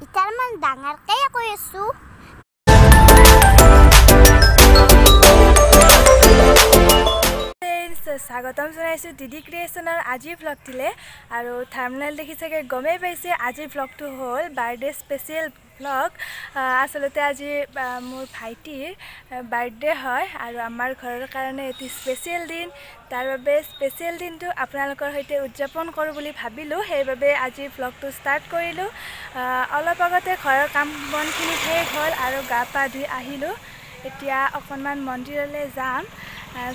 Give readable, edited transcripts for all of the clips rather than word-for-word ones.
ইতাৰ মান ডাঙৰকে কৈ আছো। স্বাগতম জনাইছোঁ দিদি ক্ৰিয়েশ্যনৰ আজিৰ ভ্লগটিলে। আৰু থাম্বনেইল দেখি চাগে গমেই পাইছে, আজিৰ ভ্লগটো হ'ল বাৰ্থডে স্পেচিয়েল ভ্লগ। আচলতে আজি মোৰ ভাইটিৰ বাৰ্থডে হয় আৰু আমাৰ ঘৰৰ কাৰণে এটি স্পেচিয়েল দিন। তাৰ বাবে স্পেচিয়েল দিনটো আপোনালোকৰ সৈতে উদযাপন কৰোঁ বুলি ভাবিলোঁ, সেইবাবে আজিৰ ভ্লগটো ষ্টাৰ্ট কৰিলোঁ। অলপ আগতে ঘৰৰ কাম বনখিনি শেষ হ'ল আৰু গা পা ধুই আহিলোঁ। এতিয়া অকণমান মন্দিৰলৈ যাম।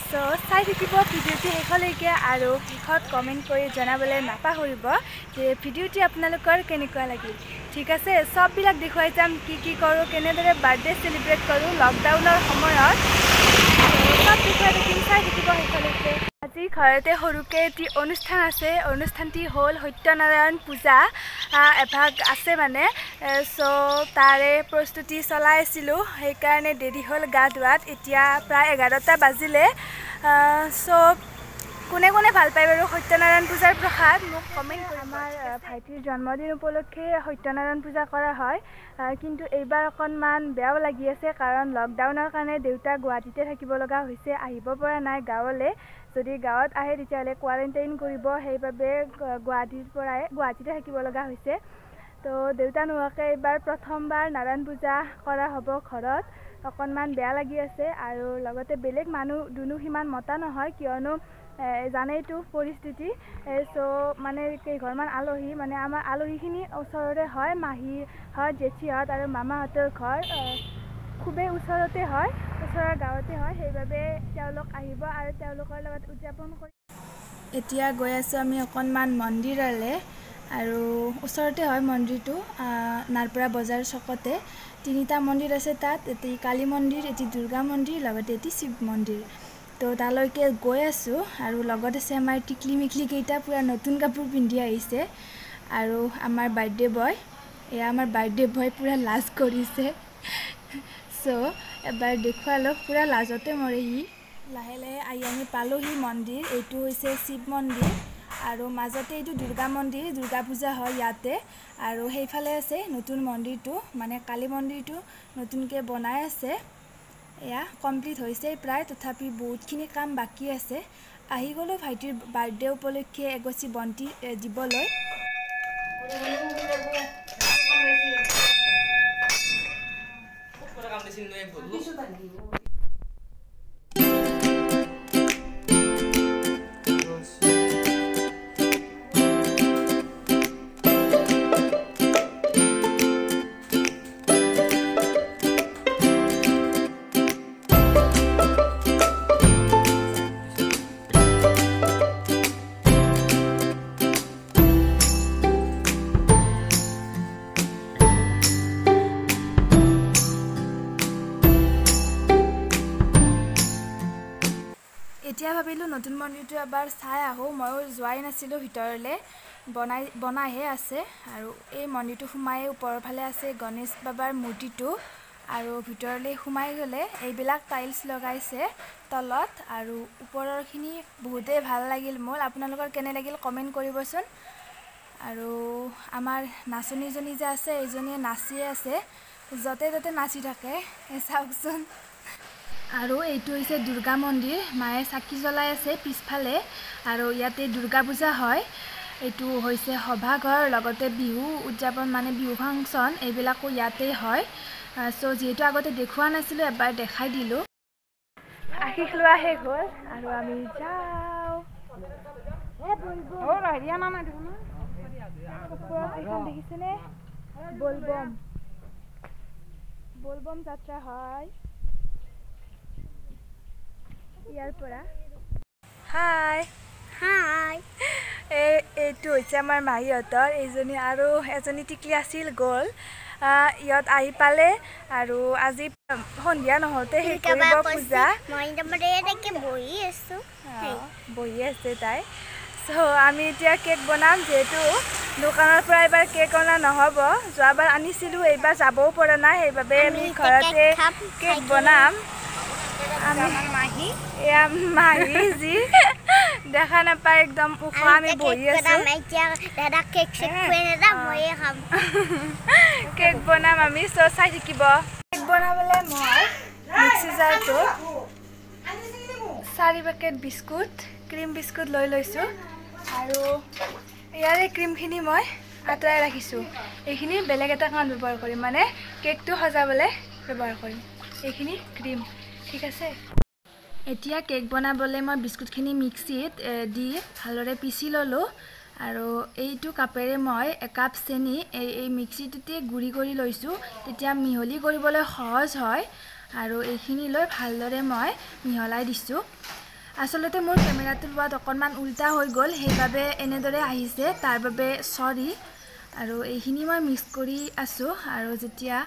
চ' চাই থাকিব ভিডিঅ'টি শেষলৈকে আৰু শেষত কমেণ্ট কৰি জনাবলৈ নাপাহৰিব যে ভিডিঅ'টি আপোনালোকৰ কেনেকুৱা লাগিল। ঠিক আছে, চববিলাক দেখুৱাই যাম কি কি কৰোঁ, কেনেদৰে বাৰ্থডে চেলিব্ৰেট কৰোঁ লকডাউনৰ সময়ত, চব দেখুৱাই থাকিম, চাই থাকিব শেষলৈকে। আজি ঘৰতে সৰুকৈ এটি অনুষ্ঠান আছে। অনুষ্ঠানটি হ'ল সত্যনাৰায়ণ পূজা এভাগ আছে মানে। চ' তাৰে প্ৰস্তুতি চলাই আছিলোঁ, সেইকাৰণে দেৰি হ'ল গা ধোৱাত। এতিয়া প্ৰায় 11টা বাজিলে। চ' কোনে কোনে ভাল পায় বাৰু সত্যনাৰায়ণ পূজাৰ প্ৰসাদ মোক কমেণ্ট কৰি। আমাৰ ভাইটিৰ জন্মদিন উপলক্ষে সত্যনাৰায়ণ পূজা কৰা হয়, কিন্তু এইবাৰ অকণমান বেয়াও লাগি আছে, কাৰণ লকডাউনৰ কাৰণে দেউতা গুৱাহাটীতে থাকিব লগা হৈছে, আহিব পৰা নাই গাঁৱলৈ। যদি গাঁৱত আহে তেতিয়াহ'লে কোৱাৰেণ্টাইন কৰিব, সেইবাবে গুৱাহাটীৰ পৰাই গুৱাহাটীতে থাকিব লগা হৈছে। তো দেউতা নোহোৱাকৈ এইবাৰ প্ৰথমবাৰ নাৰায়ণ পূজা কৰা হ'ব ঘৰত, অকণমান বেয়া লাগি আছে। আৰু লগতে বেলেগ মানুহ দুনুহ সিমান মতা নহয়, কিয়নো জানেইতো পৰিস্থিতি। চ' মানে কেইঘৰমান আলহী, মানে আমাৰ আলহীখিনি ওচৰৰে হয়, মাহীহঁত, জেঠীহঁত আৰু মামাহঁতৰ ঘৰ খুবেই ওচৰতে হয়, ওচৰৰ গাঁৱতে হয়, সেইবাবে তেওঁলোক আহিব আৰু তেওঁলোকৰ লগত উদযাপন কৰি। এতিয়া গৈ আছোঁ আমি অকণমান মন্দিৰলৈ আৰু ওচৰতে হয় মন্দিৰটো, নাৰপৰা বজাৰ চকতে। তিনিটা মন্দিৰ আছে তাত, এটি কালী মন্দিৰ, এটি দুৰ্গা মন্দিৰ, লগতে এটি শিৱ মন্দিৰ। তো তালৈকে গৈ আছোঁ আৰু লগত আছে আমাৰ টিকলি মিকলি কেইটা, পূৰা নতুন কাপোৰ পিন্ধি আহিছে। আৰু আমাৰ বাৰ্থডে বয়, এয়া আমাৰ বাৰ্থডে বয় পূৰা লাজ কৰিছে। চ' এবাৰ দেখুৱালোঁ, পূৰা লাজতে মৰে সি। লাহে লাহে আহি আমি পালোহি মন্দিৰ। এইটো হৈছে শিৱ মন্দিৰ আৰু মাজতে এইটো দুৰ্গা মন্দিৰ, দুৰ্গা পূজা হয় ইয়াতে। আৰু সেইফালে আছে নতুন মন্দিৰটো, মানে কালী মন্দিৰটো নতুনকৈ বনাই আছে। এয়া কমপ্লিট হৈছে প্ৰায়, তথাপি বহুতখিনি কাম বাকী আছে। আহি গ'লোঁ ভাইটিৰ বাৰ্থডে উপলক্ষে এগছি বন্তি দিবলৈ। এতিয়া ভাবিলোঁ নতুন মন্দিৰটো এবাৰ চাই আহোঁ, ময়ো যোৱাই নাছিলোঁ ভিতৰলৈ, বনাইহে আছে। আৰু এই মন্দিৰটো সোমাই ওপৰৰ ফালে আছে গণেশ বাবাৰ মূৰ্তিটো। আৰু ভিতৰলৈ সোমাই গ'লে এইবিলাক টাইলছ লগাইছে তলত, আৰু ওপৰৰখিনি বহুতেই ভাল লাগিল মোৰ। আপোনালোকৰ কেনে লাগিল কমেণ্ট কৰিবচোন। আৰু আমাৰ নাচনীজনী যে আছে, এইজনীয়ে নাচিয়ে আছে, য'তে ত'তে নাচি থাকে, চাওকচোন। আৰু এইটো হৈছে দুৰ্গা মন্দিৰ, মায়ে চাকি জ্বলাই আছে পিছফালে। আৰু ইয়াতে দুৰ্গা পূজা হয়। এইটো হৈছে সভাঘৰ, লগতে বিহু উদযাপন মানে বিহু ফাংচন এইবিলাকো ইয়াতেই হয়। চ' যিহেতু আগতে দেখুওৱা নাছিলোঁ, এবাৰ দেখাই দিলোঁ। আশীষ লোৱা শেষ হ'ল আৰু আমি যাওঁ। ওপৰত এইখন দেখিছেনে, বলবম, বলবম যাত্ৰা হয় ইয়াৰ পৰা। হাই হাই, এইটো হৈছে আমাৰ মাহীহঁতৰ এইজনী আৰু এজনী টিকলি আছিল, গ'ল। ইহঁত আহি পালে আৰু আজি সন্ধিয়া নহওঁতে শেষ কৰিব পূজা। বহি আছে তাই। চ' আমি এতিয়া কেক বনাম, যিহেতু দোকানৰ পৰা এইবাৰ কেক অনা নহ'ব, যোৱাবাৰ আনিছিলোঁ, এইবাৰ যাবও পৰা নাই, সেইবাবে আমি ঘৰতে কেক বনাম। আমি এয়া মাহী যি দেখা নাপায় একদম ওখ, আমি বহি আছো। কেক বনাম আমি, চ' চাই থাকিব। কেক বনাবলৈ মই মিক্সি জাৰটোত 4 পেকেট বিস্কুট, ক্ৰীম বিস্কুট লৈ লৈছোঁ আৰু ইয়াৰে ক্ৰীমখিনি মই আঁতৰাই ৰাখিছোঁ। এইখিনি বেলেগ এটা কামত ব্যৱহাৰ কৰিম, মানে কেকটো সজাবলৈ ব্যৱহাৰ কৰিম এইখিনি ক্ৰীম, ঠিক আছে। এতিয়া কেক বনাবলৈ মই বিস্কুটখিনি মিক্সিত দি ভালদৰে পিচি ল'লোঁ আৰু এইটো কাপেৰে মই একাপ চেনি এই মিক্সিটোতে গুড়ি কৰি লৈছোঁ, তেতিয়া মিহলি কৰিবলৈ সহজ হয়। আৰু এইখিনি লৈ ভালদৰে মই মিহলাই দিছোঁ। আচলতে মোৰ কেমেৰাটো লোৱাত অকণমান উল্টা হৈ গ'ল, সেইবাবে এনেদৰে আহিছে, তাৰ বাবে চৰি। আৰু এইখিনি মই মিক্স কৰি আছোঁ আৰু যেতিয়া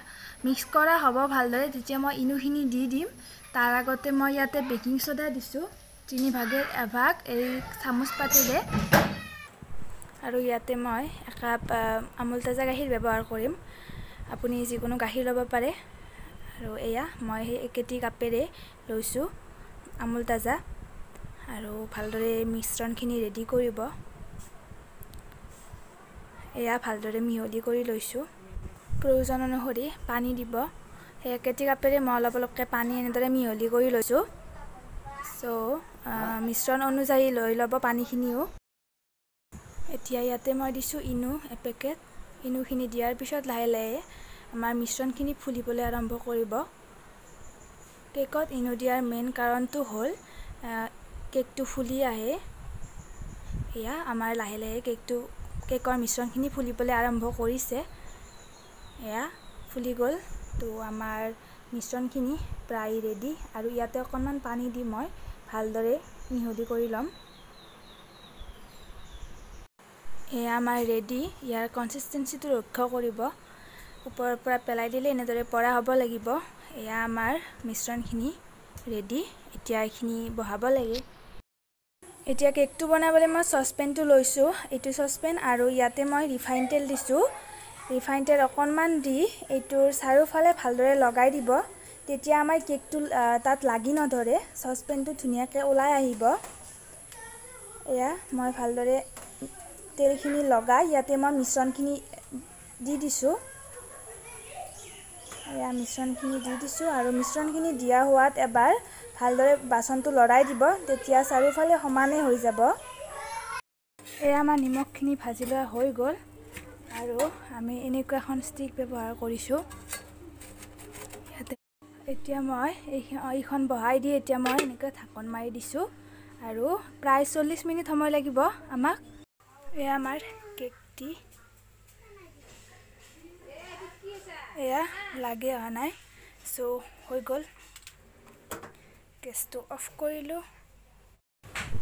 মিক্স কৰা হ'ব ভালদৰে তেতিয়া মই ইনোখিনি দি দিম। তাৰ আগতে মই ইয়াতে বেকিং চ'ডা দিছোঁ 3 ভাগৰ 1 ভাগ এই চামুচ পাতিৰে। আৰু ইয়াতে মই একাপ আমুল তাজা গাখীৰ ব্যৱহাৰ কৰিম, আপুনি যিকোনো গাখীৰ ল'ব পাৰে। আৰু এয়া মই সেই একেটি কাপেৰে লৈছোঁ আমুল তাজা। আৰু ভালদৰে মিশ্ৰণখিনি ৰেডি কৰিব। এয়া ভালদৰে মিহলি কৰি লৈছোঁ। প্ৰয়োজন অনুসৰি পানী দিব। সেই একেটি কাপেৰে মই অলপ অলপকৈ পানী এনেদৰে মিহলি কৰি লৈছোঁ। চ' মিশ্ৰণ অনুযায়ী লৈ ল'ব পানীখিনিও। এতিয়া ইয়াতে মই দিছোঁ ইনো এপেকেট। ইনোখিনি দিয়াৰ পিছত লাহে লাহে আমাৰ মিশ্ৰণখিনি ফুলিবলৈ আৰম্ভ কৰিব। কেকত ইনো দিয়াৰ মেইন কাৰণটো হ'ল কেকটো ফুলি আহে। এয়া আমাৰ লাহে লাহে কেকৰ মিশ্ৰণখিনি ফুলিবলৈ আৰম্ভ কৰিছে। এয়া ফুলি গ'ল। তো আমাৰ মিশ্ৰণখিনি প্ৰায় ৰেডি। আৰু ইয়াতে অকণমান পানী দি মই ভালদৰে মিহলি কৰি ল'ম। এয়া আমাৰ ৰেডি। ইয়াৰ কনচিষ্টেঞ্চিটো লক্ষ্য কৰিব, ওপৰৰ পৰা পেলাই দিলে এনেদৰে পৰা হ'ব লাগিব। এয়া আমাৰ মিশ্ৰণখিনি ৰেডি। এতিয়া এইখিনি বহাব লাগে। এতিয়া কেকটো বনাবলৈ মই চচপেনটো লৈছোঁ, এইটো চচপেন। আৰু ইয়াতে মই ৰিফাইন তেল দিছোঁ। ৰিফাইন তেল অকণমান দি এইটোৰ চাৰিওফালে ভালদৰে লগাই দিব, তেতিয়া আমাৰ কেকটো তাত লাগি নধৰে, চচপেনটো ধুনীয়াকৈ ওলাই আহিব। এয়া মই ভালদৰে তেলখিনি লগাই ইয়াতে মই মিশ্ৰণখিনি দি দিছোঁ। এয়া মিশ্ৰণখিনি দি দিছোঁ আৰু মিশ্ৰণখিনি দিয়া হোৱাত এবাৰ ভালদৰে বাচনটো লৰাই দিব, তেতিয়া চাৰিওফালে সমানে হৈ যাব। এয়া আমাৰ নিমখখিনি ভাজি লোৱা হৈ গ'ল। আৰু আমি এনেকুৱা এখন ষ্টিক ব্যৱহাৰ কৰিছোঁ ইয়াতে। এতিয়া মই এইখন বহাই দি এতিয়া মই এনেকৈ ঢাকন মাৰি দিছোঁ আৰু প্ৰায় 40 মিনিট সময় লাগিব আমাক। এয়া আমাৰ কেকটি এয়া লাগে অহা নাই, চ' হৈ গ'ল। গেছটো অফ কৰিলোঁ।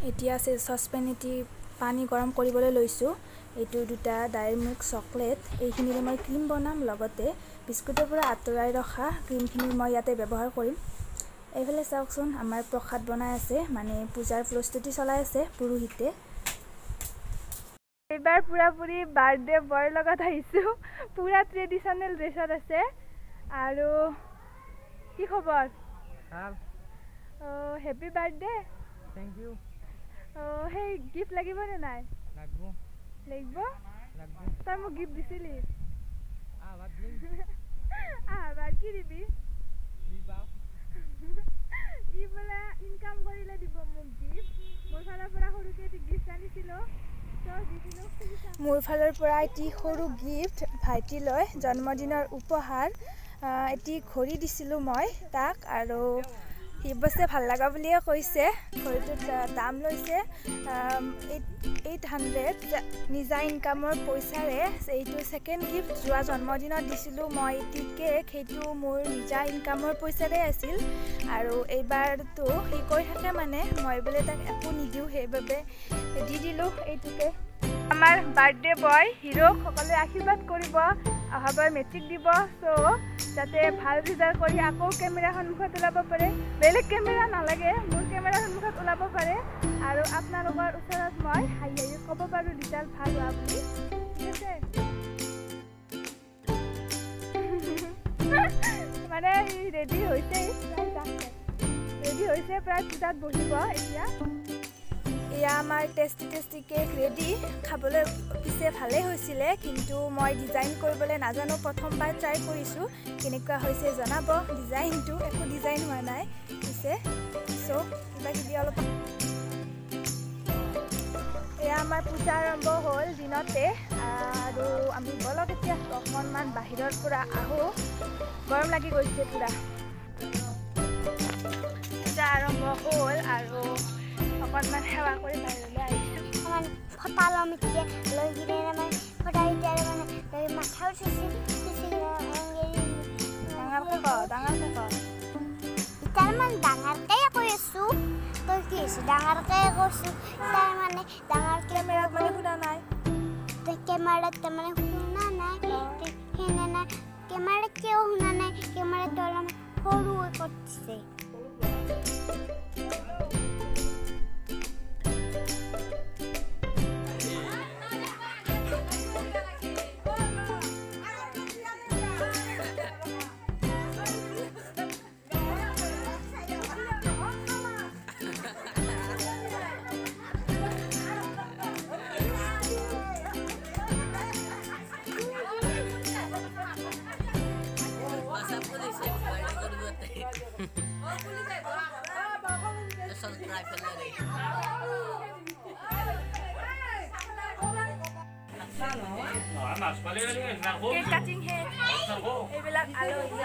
এতিয়া চচপেন এটি পানী গৰম কৰিবলৈ লৈছোঁ। এইটো 2টা ডায়েৰী মিল্ক চকলেট, এইখিনিৰে মই ক্ৰীম বনাম। লগতে বিস্কুটৰ পৰা আঁতৰাই ৰখা ক্ৰীমখিনি মই ইয়াতে ব্যৱহাৰ কৰিম। এইফালে চাওকচোন আমাৰ প্ৰসাদ বনাই আছে, মানে পূজাৰ প্ৰস্তুতি চলাই আছে পুৰোহিতে। এইবাৰ পুৰাপুৰি বাৰ্থডে বয়ৰ লগত আহিছোঁ, পুৰা ট্ৰেডিশ্যনেল ড্ৰেছত আছে। আৰু কি খবৰ? Happy birthday. Thank you. সেই গিফ্ট লাগিবনে নাই? লাগিব। তই মোক গিফ্ট দিছিলি, আহবাৰ কি দিবি? ই বোলে ইনকাম কৰিলে দিব মোক গিফ্ট। মোৰ ফালৰ পৰা সৰুকৈ এটি গিফ্ট আনিছিলোঁ, মোৰ ফালৰ পৰা এটি সৰু গিফ্ট ভাইটিলৈ জন্মদিনৰ উপহাৰ এটি ঘড়ী দিছিলোঁ মই তাক। আৰু সি অৱশ্যে ভাল লগা বুলিয়ে কৈছে। ঘড়ীটোত দাম লৈছে 800। নিজা ইনকামৰ পইচাৰে এইটো ছেকেণ্ড গিফ্ট। যোৱা জন্মদিনত দিছিলোঁ মই এটি কেক, সেইটো মোৰ নিজা ইনকামৰ পইচাৰে আছিল। আৰু এইবাৰতো সি কৈ থাকে মানে মই বোলে তাক একো নিদিওঁ, সেইবাবে দি দিলোঁ এইটোকে। আমাৰ বাৰ্থডে বয় হিৰ'ক সকলোৱে আশীৰ্বাদ কৰিব, অহাবাৰ মেট্ৰিক দিব, চ' যাতে ভাল ৰিজাল্ট কৰি আকৌ কেমেৰা সন্মুখত ওলাব পাৰে। বেলেগ কেমেৰা নালাগে, মোৰ কেমেৰা সন্মুখত ওলাব পাৰে। আৰু আপোনালোকৰ ওচৰত মই হাঁহি হাঁহি ক'ব পাৰোঁ ৰিজাল্ট ভাল হোৱা বুলি, ঠিক আছে? মানে ৰেডি হৈছে, ৰেডি হৈছে, প্ৰায় পূজাত বহিব এতিয়া। এয়া আমাৰ টেষ্টি টেষ্টি কেক ৰেডি। খাবলৈ পিছে ভালেই হৈছিলে, কিন্তু মই ডিজাইন কৰিবলৈ নাজানো, প্ৰথমবাৰ ট্ৰাই কৰিছোঁ। কেনেকুৱা হৈছে জনাব। ডিজাইনটো একো ডিজাইন হোৱা নাই পিছে, চ' কিবা কিবি অলপ। এয়া আমাৰ পূজা আৰম্ভ হ'ল দিনতে আৰু আমি বলক এতিয়া অকণমান বাহিৰৰ পৰা আহোঁ, গৰম লাগি গৈছে পূৰা। পূজা আৰম্ভ হ'ল আৰু অকণমান সেৱা কৰি বাহিৰলৈ আহিছোঁ। অকণমান ফটা ল'ম এতিয়া, লৈ কিনে মানে ফটা এতিয়া মানে লৈ মাথাও চুচি চুচি। ডাঙৰকৈ ক, ডাঙৰকৈ ক। এতিয়া মানে ডাঙৰকৈ কৈ আছোঁ, তই কি হৈছে ডাঙৰকৈ কৈছোঁ, তাৰমানে ডাঙৰকৈ কেমেৰাত মানে শুনা নাই, কেমেৰাত তাৰমানে শুনা নাই, সেনে কেমেৰাত কিয় শুনা নাই, কেমেৰাটো অলপ সৰু কৰিছে। কেক কাটিং হে এইবিলাক আলহী।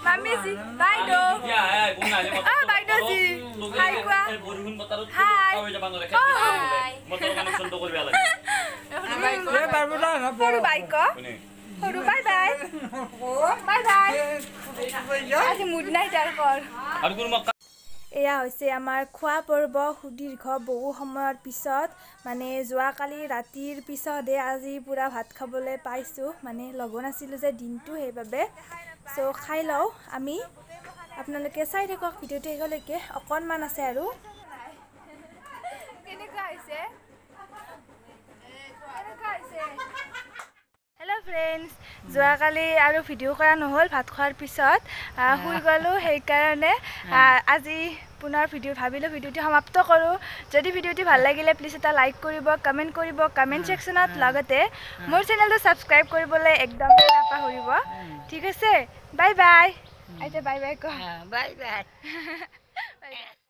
মামী বাইদেউ, অ বাইদেউ জি হাই কোৱা, হাই। সৰু বাইক, সৰু বাই বাই বাই বাই। আজি মুড নাই তাৰ কৰ। এয়া হৈছে আমাৰ খোৱা পৰ্ব। সুদীৰ্ঘ বহু সময়ৰ পিছত, মানে যোৱাকালি ৰাতিৰ পিছতহে আজি পূৰা ভাত খাবলৈ পাইছোঁ, মানে লগো নাছিলোঁ যে দিনটো, সেইবাবে। চ' খাই লওঁ আমি, আপোনালোকে চাই থাকক ভিডিঅ'টো শেষলৈকে, অকণমান আছে আৰু। কেনেকুৱা হৈছে? হেল্ল' ফ্ৰেণ্ডছ, যোৱাকালি আৰু ভিডিঅ' কৰা নহ'ল, ভাত খোৱাৰ পিছত শুই গ'লোঁ, সেইকাৰণে আজি পুনৰ ভিডিঅ' ভাবিলোঁ ভিডিঅ'টি সমাপ্ত কৰোঁ। যদি ভিডিঅ'টি ভাল লাগিলে প্লিজ এটা লাইক কৰিব, কমেণ্ট কৰিব কমেণ্ট ছেকশ্যনত, লগতে মোৰ চেনেলটো ছাবস্ক্ৰাইব কৰিবলৈ একদমেই নাপাহৰিব। ঠিক আছে, বাই বাই। আইতা বাই বাই কোৱা। Bye bye.